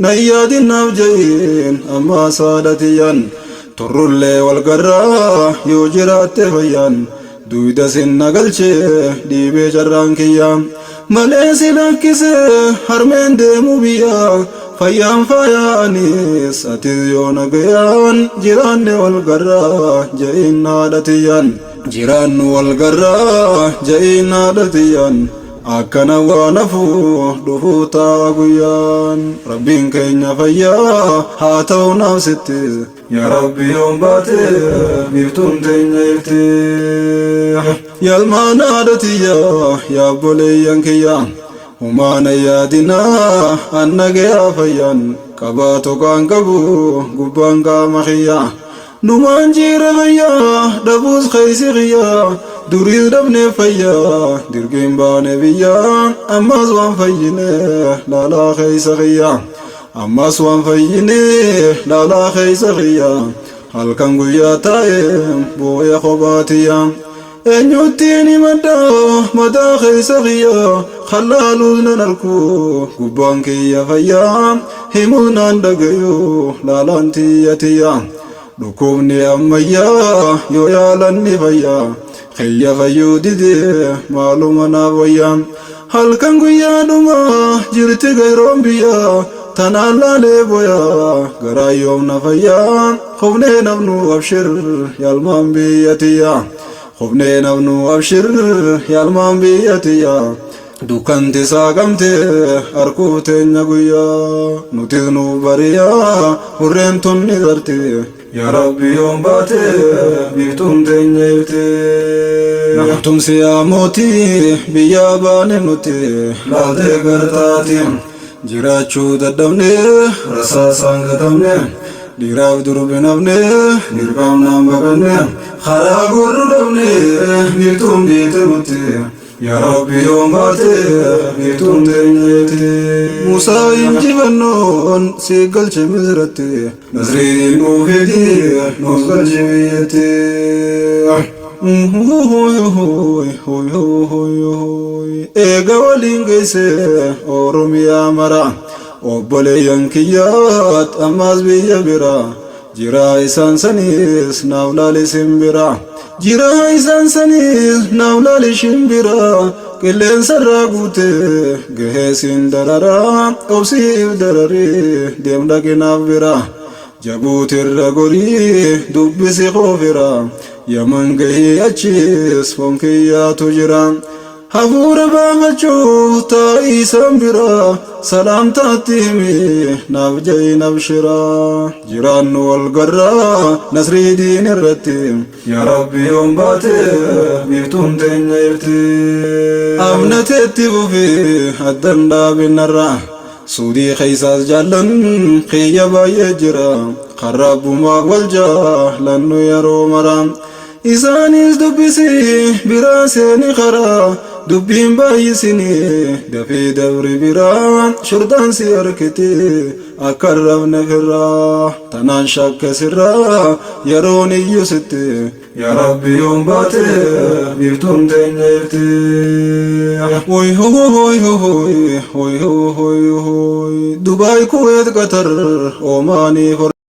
Nan yaadin naaf ja'iin ammaas haadha tiyyaan Turrullee wal garraa yoo jiraatte fayyaan Duyda sin na galchee dhiibee carraan kiyya Malee si lakkise harmeen deemu biyya Fayyaan faayaa anis atis yoo nagayaan Jiraanne wal garraa ja'iin haadha tiyyaan Jiraannu wal garraa ja'iin haadha tiyyaan Akkana waan hafu dhufuu taa'a guyyaan Rabbiin keenya fayyaa haa ta'u naaf sitti Yaa Rabbi yoom baate biiftuun teenya ifti Yalmaan haadha tiyya yaa obboleeyyan kiyya Humaa na yaadinaa an nagayaa fayyaan qabaa tuqaan qabu gubbaan qaama kiyya Numaan jiira fayyaa dhabuus keeysi kiyya duriis dhabne fayyaa dirqiin baane biyya ammas waan fayyine laalaa keeysa kiyya ammas waan fayyine laalaa keeysa kiyya halkan guyyaa taa'e booya kophaatiyya Eenyuttiin himadha mataa keessa kiyya Hallaaluus nan arku gubbaan kiyya fayyaa Himuus naan dhagayu laalaan tiyya tiyya Dhukkubni ammayyaa yoo yaalan ni fayya Kiyya fayyuu dide maaluma naaf wayya Halkan guyyaa dhuma jirti gayroon biyya Tanaan laalee boya garaa yoom na fayya Kufnee nafnu abshir yaalmaan biyya tiyya Kufnee nafnu abshir yaalmaan biyya tiyya Dukkanti saaqamte harkuuf teenya guyyaa Nutis nuuf bariyaa hurreen tun ni tarti Yaa Rabbi yoom baate biiftuun teenya ifte Tumsi yaa mootii biyyaa baane nuti laaltee gartaati Jiraachuu dadhabne rasaasaan gatamne Dhiiraaf durbi nafne dirqamnaan baqanne Karaa gorru dhabne biiftuun dhiite nutti Yaa Rabbi yoom baate biiftuun teenya ifte Musaa injifannoon si galche Misratti Nasriin nuuf fidi nuuf galche biyyatti Eega waliin geesse Oromiyaa mara Obboleeyyan kiyyaat ammaas biyya bira Jiraa isaan saniis naaf laali simbira Jiraa isaan saniis naaf laali shimbira Qilleensarraa guute gahee siin darara Obsiif dararii deem dhaqi naaf bira Jabuutirra gorii dubbisi koofira Yaman gahii achiis foon kiyyaatu jira Hafuura baafachuuf taa'ii isaan bira Salaamtaatti himi naaf ja'iin abshira Jiraannu wal garraa nasrii diin irratti Yaa Rabbi yoom baate biiftuun teenya ifti Amnateetti fufi addan dhaabinarra Suudii keessaas jaallan kiyya baay'ee jira Kan Rabbumaaf wal jaalannu yeroo mara Isaanis dubbisi biraa seeni karaa dubbiin baay'isini dafii dabri biraa shurxaan si harkiti akka hin rafne firraa tanaan shakke sirraa yeroon iyyu sitti Yaa Rabbi yoom baate biiftuun teenya ifti Hoy hoy hoy hoy hoy hoy Dubaay Kuweet Qatar Omaanii.